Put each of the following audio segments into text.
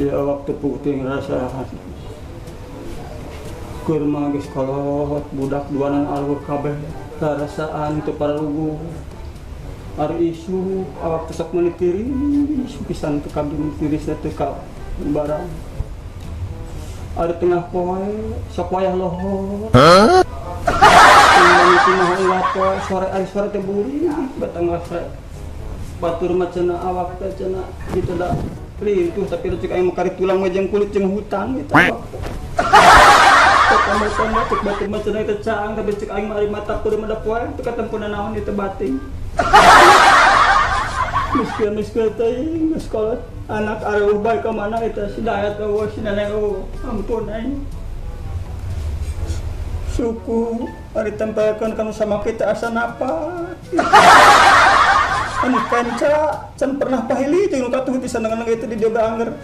Ya waktu puting rasa keur mah geus kolot budak duanan alur kabeh rarasaan teu pararuguh. Ari isu awak teh sok meuni tiris pisan teu kabeh tiris teh ka barang. Ari tengah poe sok wayah lohor. Kumaha sore ari sore teh burik batang rasa batur mah cenah awak teh cenah kitu da lintuh tapi cek aing mah kari tulang mah jeung kulit jeung hutang gitu awak teh. Tambah-tambah cek batur mah cenah teh caang tapi cek aing mah ari mata kudu mah da poe teu katempo naon ieu teh bating. Miskin-miskin teh geus kolot anak areuh bae ka mana eta si Dayat eueuh si Neneng eueuh ampun aing. Suku ari tempelkeun kanu sama kita asa napak. Anu kenca can pernah pahili jeung nu katuh ti sanengan itu di dia angger.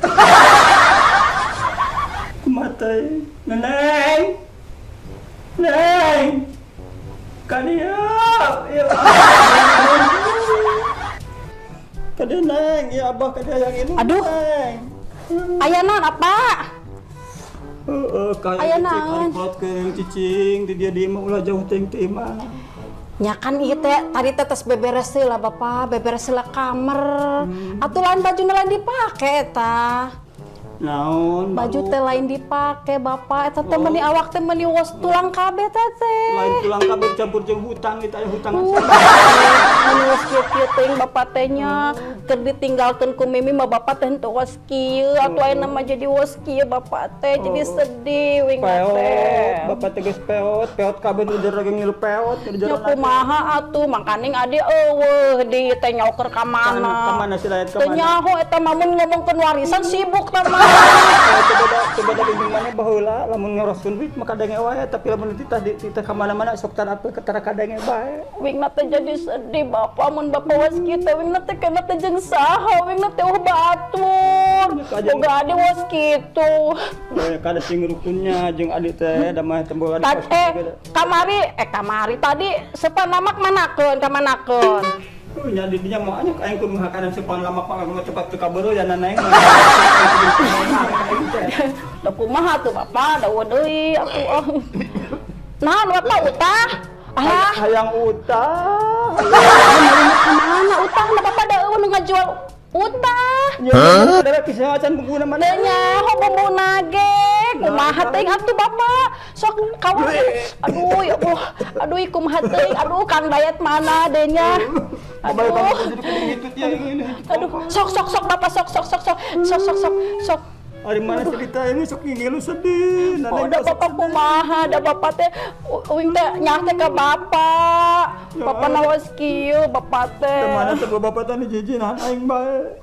Kumaha teh Neneng. Neng. Ka dieu ya. Ka dieu Neng, ya abah ka dieu yang ini. Aduh. Neng. Aya naon apa? Heeh, kayak Aya cicing naon? ari kolot keur cicing di dia di imah ulah jauh teuing ti imah. Nya kan ieu teh tadi teh tos beberes heula Bapak, beberes heula kamar. Atuh lain baju lain dipake eta. Naon? Baju teh lain dipake Bapak, eta teh meuni awak teh meuni wos tulang kabeh teh teh. Lain tulang kabeh campur jeung hutang eta aya hutang. Meuni wos kieu-kieu teuing Bapak teh nya, keur ditinggalkeun ku Mimi mah Bapak teh henteu wos kieu, atuh ayeuna mah jadi wos kieu Bapak teh, jadi sedih wing Peot, teh. Bapak teh geus peot, peot kabeh nu jero ge ngilu peot, nu jero Nya kumaha atuh, mangkaning adi eueuh di teh nyoker ka mana. Ka mana si Dayat ka Teu mana? nyaho eta mah mun ngomongkeun warisan sibuk tah mah. Coba da bingung mana baheula lamun ngoroskeun duit mah kadenge wae tapi lamun titah di titah ka mana-mana sok tara tara kadenge bae. Wingna teh jadi sedih Bapak mun Bapak was kieu teh wingna teh kana teh jeung saha wingna teh eueuh batur. Boga adi was kitu. Kada sing rukunnya jeung adi teh da mah teu boga adi. Kamari tadi sepan lamak manakeun ka manakeun. Nya di dinya mah anya aing kudu ngakanan sepan lamak mah kudu cepat teu kabeureuh ya nanaeng. Da kumaha tuh Bapak, da eueuh deui atuh. Oh. Naon Bapak utah? Alah, Hayang utah. ka mana utah na Bapak da eueuh nu ngajual utah. Ya, ada kisah acan bumbuna mana? Teu nyaho bumbuna ge. Kumaha teuing atuh Bapak? Sok kawan. Aduh ya Allah. Aduh kumaha teuing. Aduh Kang Dayat mana deui nya? Aduh. Aduh, sok sok sok Bapak sok sok sok sok sok sok sok sok. Ari mana cerita ini sok ngilu sedih. Oh, da Bapak kumaha, da Bapak teh uing teh nyah teh ka Bapak. Bapak nawas kieu Bapak teh. Mana teh Bapak teh jijinan aing bae.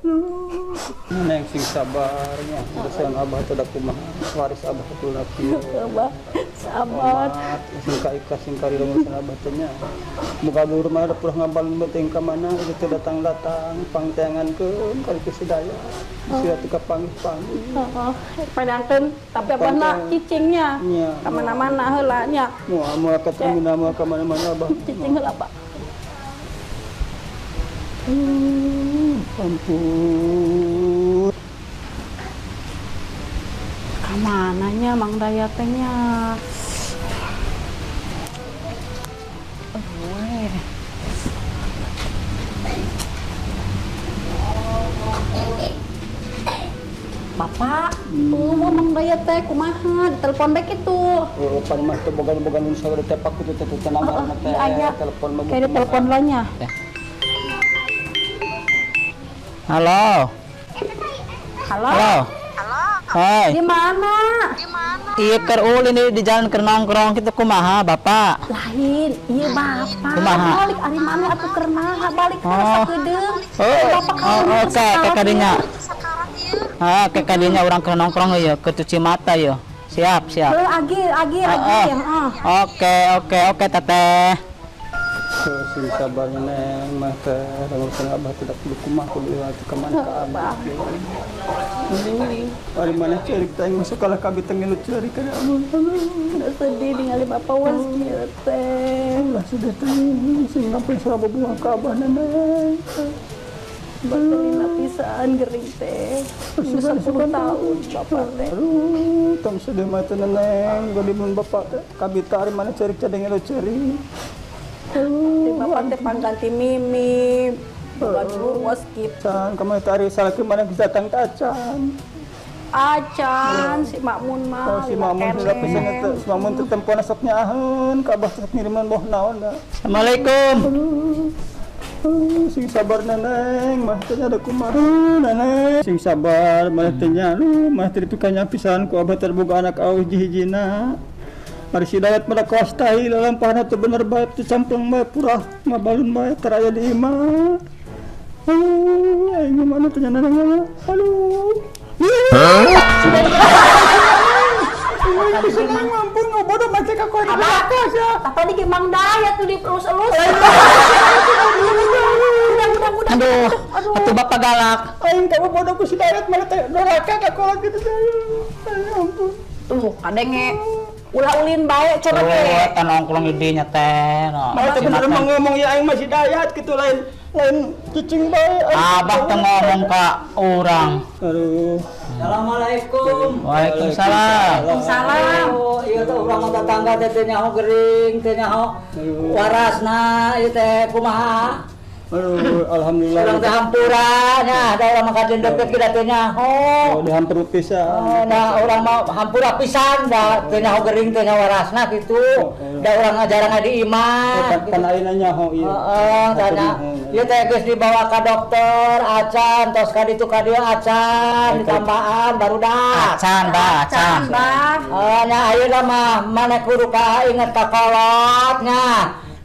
Neng sing sabar nya, urusan abah teh da kumaha, waris abah teh kieu. Abah sabar. Sing ka ikhlas sing ka urusan abah teh nya. Muga guru mah da purah ngabalun teh ka mana itu datang-datang pangteangankeun ka kieu sadaya. Sia teu kapanggih-panggih. Heeh, padangkeun tapi abahna cicingnya. Ka mana-mana heula nya. Moal moal ka terminal moal ka mana-mana abah. Cicing heula, Pak. Ampun. Ka mana nya Mang Dayat teh nya? Eueuh. Bapak, Mang Dayat teh kumaha ditelepon bae kitu. Oh, pan mah teh boga-boga nu sagede tepak kitu teh teh tenang teh. Telepon mah. Kayak telepon lo nya. Halo. Halo. Halo. Hai. Di mana? Iya keur ulin di jalan keur nongkrong kitu kumaha Bapak? Lain, iya Bapak. Kumaha? Balik ari mana atuh keur naha balik ka sakedeung. Oh, oke, ke kadinya. Ah, ke kadinya urang keur nongkrong ieu, keur cuci mata ieu. Siap, siap. Heuh, agi, agi, agi, heeh. Oke, oke, oke, Teteh. Sing sabarnya Neng mah teh urusan abah tidak kudu kumaha kudu ieu ka mana ka abah. Ari mana ceurik teh masuk kalah kabeh teh ngilu ceurik kana amun. Udah sedih ningali Bapak was kieu teh. Lah sudah teh sing ngapain saraba bunga ka abah Neng. Bakalina pisan gering teh. Geus 10 tahun bapak teh. Aduh, tong sedih mah teh, Neneng. Gede mun bapak teh kabita ari mana cerik cadeng elo cerik. Di bapak teh pangganti Mimi. Boga dulu was gitu. Can kamu teh ari salaki mana bisa datang ke acan. Acan si Makmun mah. Oh, si Mamun sudah pisan eta. Si Mamun teh tempona sok nyaaheun ka abah sok ngiriman boh naon da. Assalamualaikum. Aduh. Aduh, sing sabar, Neneng, mah teh ada kumaha, Neneng. Sing sabar mah teh nya, aduh, mah teh dipikanya pisan ku abah teh boga anak awewe hiji-hijina. Ari si Dayat pada kawas tahi lalampahna teu bener bae, teu campleng bae, purah ngabalun bae teu aya di imah. Aduh, aing mana teh nya, Neneng? Aduh. Bisa neng mampu ngobodoh macet ka koe Abah, ya. tadi ge Mang Dayat tuh dielus-elus. Udah, udah, udah. Aduh, atuh bapak galak. Aing kamu bodoh ku si Dayat malah teh doraka ka kolot gitu teh. Ay, ampun. Tuh, kadenge. Ulah ulin bae coba Oh, ge. eta nongkrong di dinya teh. No. Malah teh bener mah ngomong ya aing mah si Dayat gitu, lain lain cicing bae. Abah teh ngomong ka urang. Aduh. Assalamualaikum. Waalaikumsalam. Salam. Oh, iya tuh urang mah tetangga teh teu nyaho gering, teu nyaho warasna ieu teh kumaha. Aduh, alhamdulillah. Urang teh hampura nya, da urang mah kajen deket kita teu nyaho. Oh, dihampur pisan. Oh, nah urang mah hampura pisan da teu nyaho gering, teu nyaho warasna kitu. Da urang jarang di imah. Pan ayeuna nyaho ieu. Heeh, tanya. Ieu teh geus dibawa ka dokter acan, tos ka ditu ka dieu acan, ditambaan barudak. Acan, bah, acan. Bah. Oh, nya ayeuna mah maneh kudu ka inget ka kolot nya.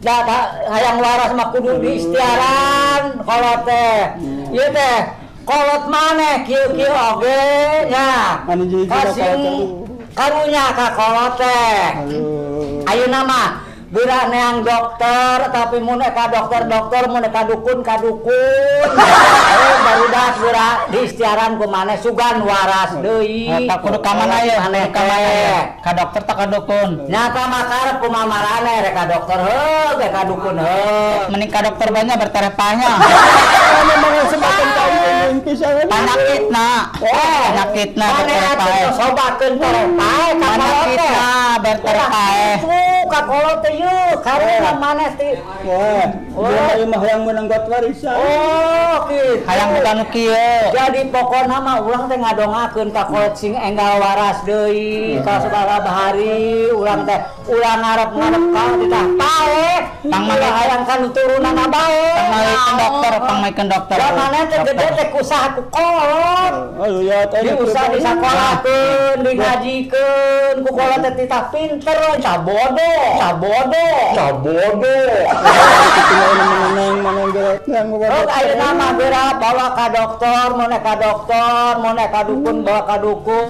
Da hayang waras mah kudu diistiaran kolot teh. Ieu teh kolot maneh kieu-kieu oge nya. Anu hiji-hiji ka Kasing kolot. karunya ka kolot teh. Aduh. Ayeuna mah geura neang dokter, tapi mun ka dokter-dokter, mun ka dukun ka dukun. Eh, barudak geura diistiaran ku maneh sugan waras deui. Eta kudu ka mana ye? Maneh Kudu ka mana ye? teh. Ka dokter tak ka dukun? Nyata mah karep kumaha maraneh, rek ka dokter heuh, rek ka dukun heuh. Mending ka dokter banyak berterepahnya. Memang sebatan ka aing pisan. Penyakitna. Eh, Penyakitna maneh berterepae. atuh sobakeun terepae ka kolot teh. Penyakitna berterepae. Tuh ka kolot teh yeuh, karunya maneh teh. Wah, dia mah ieu mah hayang meunang got warisan. Oh, kitu. Hayang bukan nu kieu. Jadi pokokna mah urang teh ngadongakeun ka kolot sing enggal waras deui ka sabaraha hari urang teh ulah ngarep-ngarep ka ditah paeh. Pang ulah hayang ka nu turunanna bae. Pangmaikeun dokter, pangmaikeun dokter. Da maneh teh gede teh kusaha ku kolot. Aduh ya, teh Diusah disakolahkeun, dingajikeun, ku kolot teh titah pinter, cah bodoh, cah bodoh, cah bodoh. Kitu mah meneng mana gerak yang Oh, ayeuna mah geura bawa ka dokter, mun ka dokter, mun ka dukun bawa ka dukun.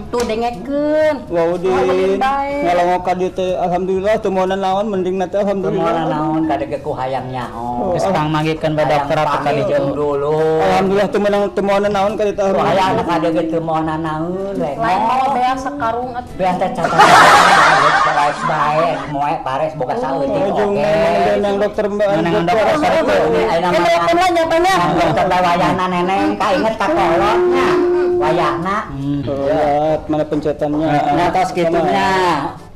Tuh dengekeun. Wow, di Ulin bae. ngalongok ka dieu teh alhamdulillah teu moal naon mending na teh Kumaha alhamdulillah. naon kadege ku hayang nyaho. Geus pangmangikeun ba dokter atuh ka Hayang ditu. dulu. Alhamdulillah teu meunang teu moal naon ka dieu teh. Ku hayang kadege teu moal naon we. Lain mau beak sakarung atuh. Beak teh catat bae bae moe pares boga saeutik Ujung oge. nang dokter mbak. Nang dokter. Ayeuna Eh, mah telepon lah nyatanya. nang dokter bae wayahna Neneng kainget ka kolotnya. Wayahna. Oh, lihat mana pencetannya. Nah, tos kitu nya.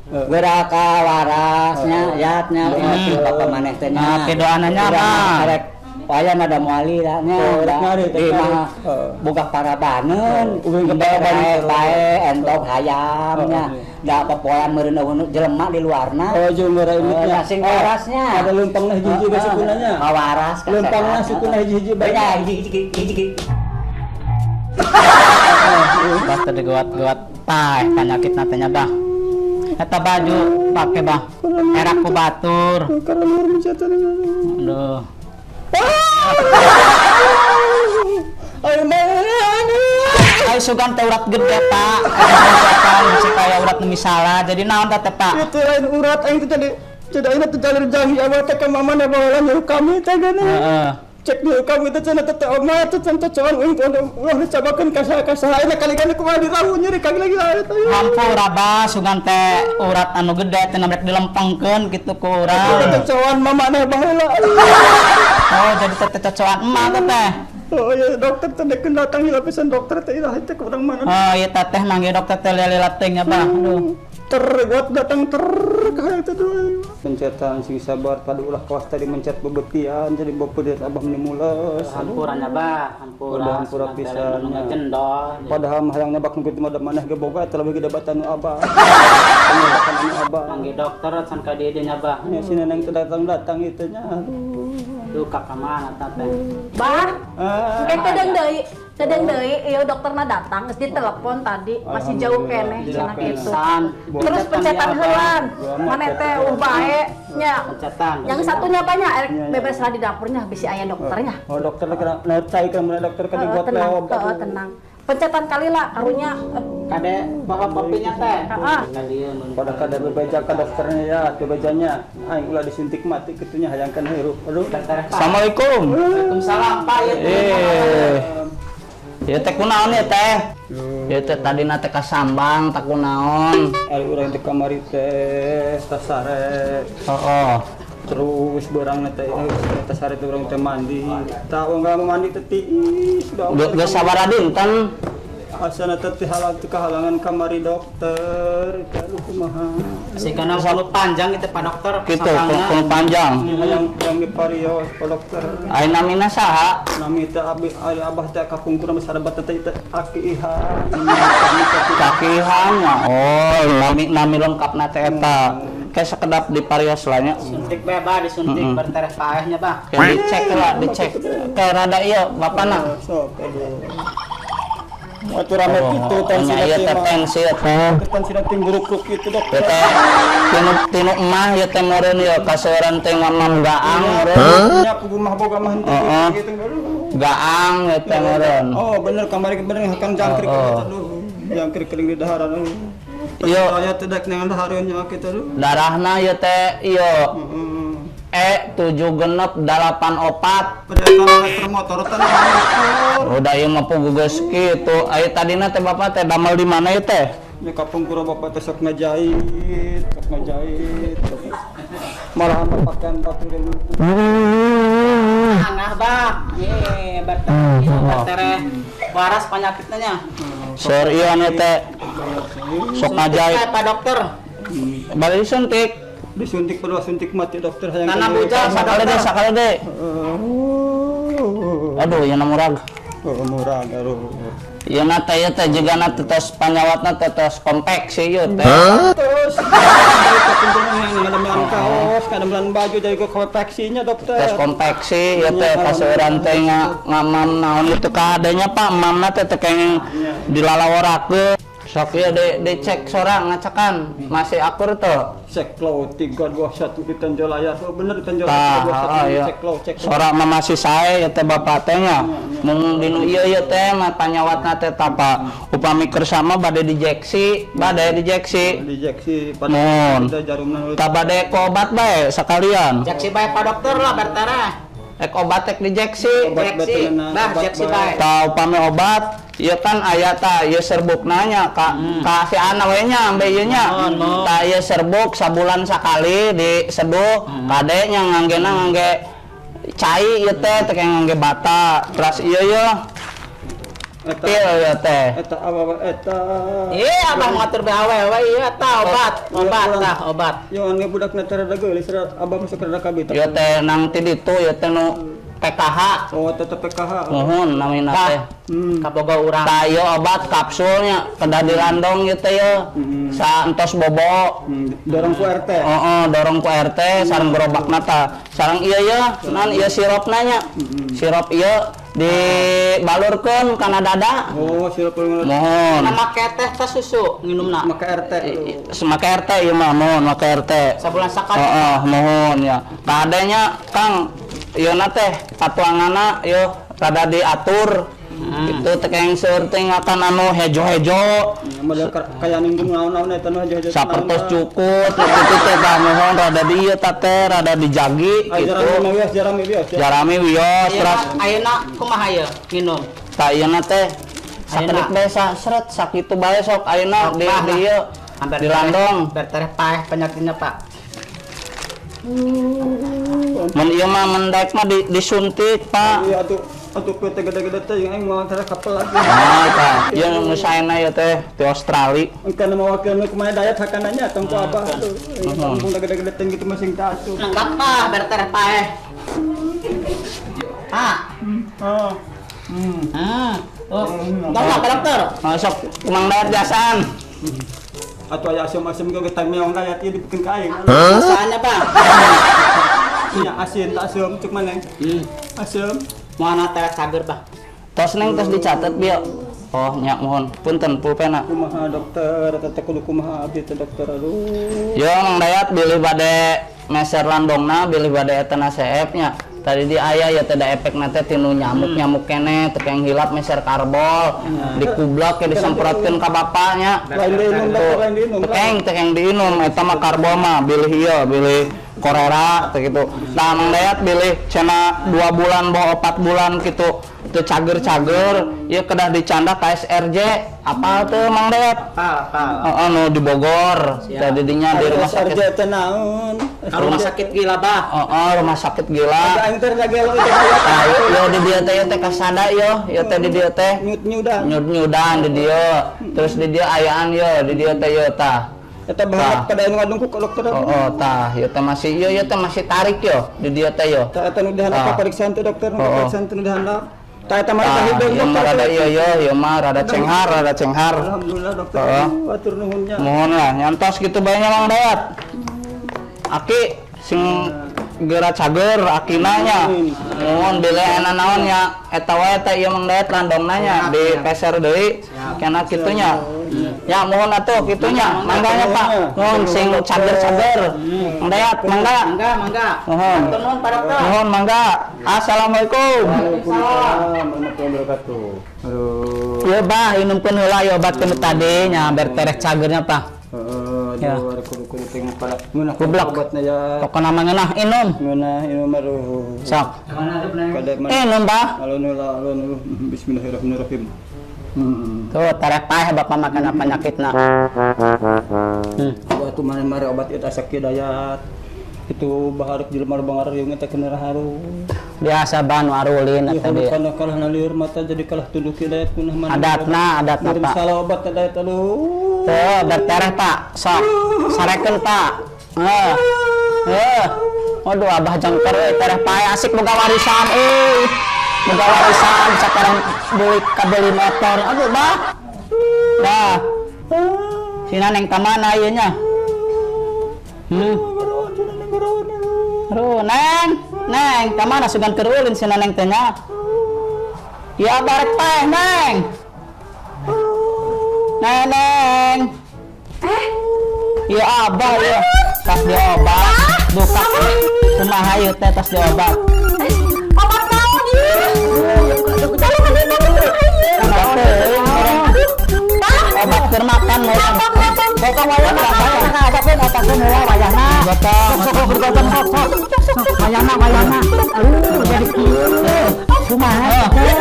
Geura ka warasnya, yatnya, inget bapak maneh teh nya. Nah, ke doana nya mah. Rek wayan ada muali lah nya. Oh, rek ngari, Di rek ngari. mah boga parabaneun. Uing ke paraban. Bae bae entok hayam nya. Oh, iya. Da popoan meureun eueuh jelema di luarna. Oh, jeung geura imitnya. Nah, sing warasnya. Ada leumpangna hiji-hiji ge sukunanya. Mawaras ka Leumpangna sehat. sukuna hiji-hiji bae. Beda hiji-hiji hiji. Bah teu digewat-gewat paeh penyakitna teh nya bah. Eta baju pake bah. Erak ku batur. Karena luar pencetan. Aduh. Ayo mana? Ayo sugan teh urat gede, Pak. Eta bisi kaya urat nu misalah. Jadi naon teh, Pak? Itu lain urat aing teh jadi jadi aing teh jalur jahi awal teh ka mama na baheula nyuruh kami teh geuning. Cek dulu kami teh cenah teh oma teh cenah cocoan uing teh ulah dicabakeun ka saha ka saha ayeuna kali kali kumaha dirahu nyeri kali lagi lah eta. Hampura bah sugan teh urat anu gede teh namrek dilempengkeun kitu ku urang. Cocoan mama na baheula. Oh, jadi teh cocoan emak teh teh. Oh ya, dokter teh dekeun datang heula pisan dokter teh, iraha teh urang mana. Oh, ieu teteh manggil dokter teh lila teuing ya, Bah. Aduh. Ter buat datang ter kayak itu tuh. Pencetan sing sabar pada ulah kawas tadi mencet bebetian jadi bapak abah meni mules. Hampura nya, Bah, hampura. Udah hampura pisan, nya. Cendol. Padahal mah hayang nabak nu kitu mah da maneh ge boga eta lebih gede batan nu abah. Penyebatan anu abah. Manggil dokter can ka dieu nya, Bah. Ya, si neneng teh datang-datang itu nya. Aduh. Duh, ka mana teh? Bah, Ah. eh tedeung deui, tedeung deui, ieu dokterna datang, geus ditelepon tadi, masih jauh keneh cenah kitu. Pisan. Terus pencetan heulan, maneh teh bae nya. Pencetan. Yang satunya banyak, erek beberes lah di dapurnya, bisi aya dokternya. Oh, dokter kena nah cai kan mana dokter kan Heeh, dibuat tenang, leob. heeh, tenang. Pencetan kali lah, karunya. Kade bawa kopinya teh. Ah. Ka dieu mun. Pada kada bebeja ka dokternya ya, bebejanya. Aing ulah disuntik mati kitunya hayangkan hirup. Aduh. Assalamualaikum. Waalaikumsalam, Pak. Ieu teh. Eh. Ya teh kunaon ya teh? Ya teh tadi teh kasambang tak kunaon. Ari urang teh kamari teh tasare. Oh. Terus barang teh tasare teh urang teh mandi. Tah urang mau mandi teh tiis. Geus sabaraha dinten? Asana teh halang teh kehalangan kamari dokter. Aduh, kumaha. Sikana kulo panjang itu Pak Dokter. Gitu, sambangna. kulo panjang. Ini yang di parios Pak Dokter. Ai namina saha? Nami teh abi ari abah teh kapungkur sarabat teh teh Aki Iha. Kaki Ihan nya. Oh, nami nami lengkapna teh eta. Kayak sekedap di parios lah nya. Suntik bae, Bah, disuntik bertereh paehnya, Bah. Kayak dicek lah, dicek. Kayak rada ieu bapana. Sok aduh. Atuh rame kitu tensi Nya ieu teh tensi teh. Tensi teh nguruk-ruk kitu dokter. Ieu teh tinu tinu emah ieu teh meureun ieu kaseueuran teh ngamam gaang meureun. Nya kudu mah boga mah henteu kitu aduh. Gaang ieu teh meureun. Oh bener kamari bener hakan jangkrik aduh. Jangkrik kering di daharan aduh. Ieu Saya tidak dengan dahareunnya kitu aduh. Darahna ieu teh ieu E 7 6 8 4. Padahal motor teh motor. Udah ieu mah pugu geus kitu. Aya tadina teh bapak teh damel di mana ieu teh? Ya kapungkur bapak teh sok ngajahit, sok ngajahit. Malahan pakaian batu deui. Anah, Bah. Ye, bertereh waras penyakitnya nya. Seur ieu anu teh sok ngajahit. Pak Dokter. Bari disuntik. Disuntik padahal suntik mati dokter hayang. Tanah bujang, Pak Sakali deh, Dokter. sakali deh. Aduh, ieu murag. Oh, murah aduh. Ieu na teh ieu teh jigana teh tos panyawatna teh tos konveksi ieu teh. Terus yang kaos, kadang baju jadi ke konveksinya dokter. Tos konveksi ieu teh kaseueuran teh ngamam naon itu kadenya Pak, mamna teh teh kenging dilalaworakeun. Sok ieu dicek sorang ngacakan masih akur tuh. Cek low 3 2 1 di tonjol layar. Oh bener di tonjol Tah, 3 2 1 heeh, ieu. Cek low, cek low. Sorak mah masih sae ya teh bapak teh nya. Mung dinu ieu ieu teh mah panyawatna teh tapa. Upami kersama bade dijeksi, bade dijeksi. Dijeksi Mun. pada jarumna. Tah bade ku obat bae sekalian. Jeksi bae Pak Dokter lah bertereh. Ek obat ek dijeksi. Obat Jeksi, betulan, Bah, obat jeksi bae. bae. Tah upami obat ieu kan aya tah ieu serbukna nya ka ka si ana we nya ambe ieu nya. Tah ieu serbuk sabulan sakali diseduh kade nya nganggena ngangge cai ieu teh teh ngangge bata. Terus ieu ieu Eta pil ieu teh. eta awewe eta. Iya, abah ngatur be awewe ieu tah obat, obat tah obat. Yo anu budakna teh rada geulis, abah masuk rada kabita. Ieu teh nang ti ditu ieu teh nu PKH. Oh, tetep PKH. Muhun namina teh. Kaboga urang. Tah ieu obat kapsulnya kedah dilandong ieu teh ieu. Saentos bobo. Dorong ku RT. Oh, dorong ku RT sareng gerobakna tah. Sareng ieu ieu, nan ieu sirupna nya. Sirup ieu dibalurkeun kana dada. Oh, sirup Mohon. Make teh teh susu nginumna. Make RT. Make RT ieu mah, mohon make RT. Sabulan sakali. Heeh, mohon ya. Kadenya Kang, ieu na teh patuanganna ieu rada diatur. Itu teh keng seueur teh ngakan anu hejo-hejo. Model kaya ninggung naon-naon eta nu hejo-hejo. Sapertos cukut gitu teh tah mohon rada di ieu tah teh rada dijagi gitu. Jarami wios, jarami wios. Jarami wios terus Ayeuna kumaha ieu nginum? Tah ieuna teh sakedik bae seret sakitu bae sok ayeuna di di ieu dilandong. Bertereh paeh penyakitnya, Pak. Mun ieu mah mendek mah disuntik, Pak. Iya atuh. Atuh kue teh gede-gede teh yang aing moal teh kapel lagi. Ah, tah. Ieu nu saena ieu teh di Australia. Engkan mau wakil nu kumaha Dayat hakananya tong ku abah atuh. Kampung gede-gede teh gitu masing teh atuh. Nenggak Pak, bertereh paeh. Pak. Oh. Hmm. Tuh. Bapak Pak Dokter. Masuk Mang Dayat jasaan. Atuh aya asem-asem ge teh meong Dayat ieu dipikeun ka aing. Jasaannya Pak. Nya asin tak asem cuk maneh. Asem. Moal tereh cager Pak. Tos Neng tos dicatet bieu. Oh, nya mohon. Punten pulpena. Kumaha dokter eta teh kudu kumaha abdi teh dokter aduh. Yo Mang Dayat bilih bade meser landongna bilih bade eta na CF nya. Tadi di aya ya teh da efekna teh tinu nyamuk-nyamuk keneh teu keng hilap meser karbol dikublak ya disemprotkeun ka bapaknya. Lain diinum dokter, lain diinum. Teu keng diinum eta mah karbol mah bilih ieu bilih korera teh kitu. Nah Mang Dayat bilih cenah 2 bulan boh 4 bulan kitu teu cager-cager ieu kedah dicandak ka SRJ apal teu Mang Dayat? Apal. Heeh, nu di Bogor. Tadi dinya di rumah sakit. SRJ teh naon? Rumah sakit gila Bah. Heeh, rumah sakit gila. Ada aing teh gelo teh Dayat. Nah, yo, yo di dieu teh ieu teh kasada yo, yo teh di dieu teh Nyut-nyudan. nyud-nyudan di dieu. Terus di dieu ayaan yo, di dieu teh yo tah. Eta bahanap kada anu ngadungkuk ka dokter. Oh, oh tah, ieu teh masih ieu ieu teh masih tarik yo di dieu teh yo. Tah eta nu dihandap Tah. pariksaan teh dokter, nu Oh, oh. pariksaan teh nu dihandap. Tah eta mah Tah, hideung ieu mah dokter. rada ieu yo, ieu mah rada cenghar, rada cenghar. Alhamdulillah dokter. Heeh. Aduh, atur nuhun nya. Mohon lah, nyantos gitu bae nya Mang Dayat. Aki sing geura cager akina nya. Mohon bilih aya naon nya eta wae teh ieu Mang Dayat landongna nya di peser deui kana kitu nya. Ya mohon atuh kitu nya, mangga nya Pak. Mohon sing cager-cager. Mang Dayat, mangga. Mangga, mangga. Mohon. Nuhun Pak Dokter. Mohon mangga. Assalamualaikum. Waalaikumsalam warahmatullahi wabarakatuh. Aduh. Ieu Bah, inumkeun heula ieu obat nu tadi nya bertereh cagernya Pak. Heeh, Ya. aduh, kudu kudu teh pada ngeunah Goblok. obatna ya. Pokona mah ngeunah inum. Ngeunah ieu mah aduh. Sok. Kada mana. Inum Bah. Alun heula, alun heula. Bismillahirrahmanirrahim. Tuh tereh paeh Bapak makan penyakitna. Obat mana mare obat itu asa kieu Dayat. Itu bahareup jelema bangar riung teh kena haru. Biasa Bah nu arulin Ya eta di. kana kalah nalieur mata jadi kalah tunduk kieu Dayat kunah mana. Adatna, adatna Meureun Pak. salah obat teh Dayat aduh. Tuh bertereh Pak. Sok. Sarekeun Pak. Heuh. Heuh. Waduh abah jengker euy tereh paeh asik boga warisan euy. Boga warisan sekarang beli kabeli motor. Aduh bah. Dah. Sina neng ka mana ieu nya? Aduh, Neng, Neng, ka mana sugan keur ulin si Neneng teh nya? Ya barek paeh, Neng. Neneng. Ya abah ya. Tas diobat. Duka. Kumaha ieu teh tas diobat? Obat naon ieu? Kalau mana kumaha ieu? Obat teuing, obat keur makan meureun. Gotong wayahna, wayahna, obatkeun, obatkeun heula wayahna. Gotong. Sok sok gotong sok sok. Wayahna, wayahna. Aduh, jadi kieu. Kumaha teh?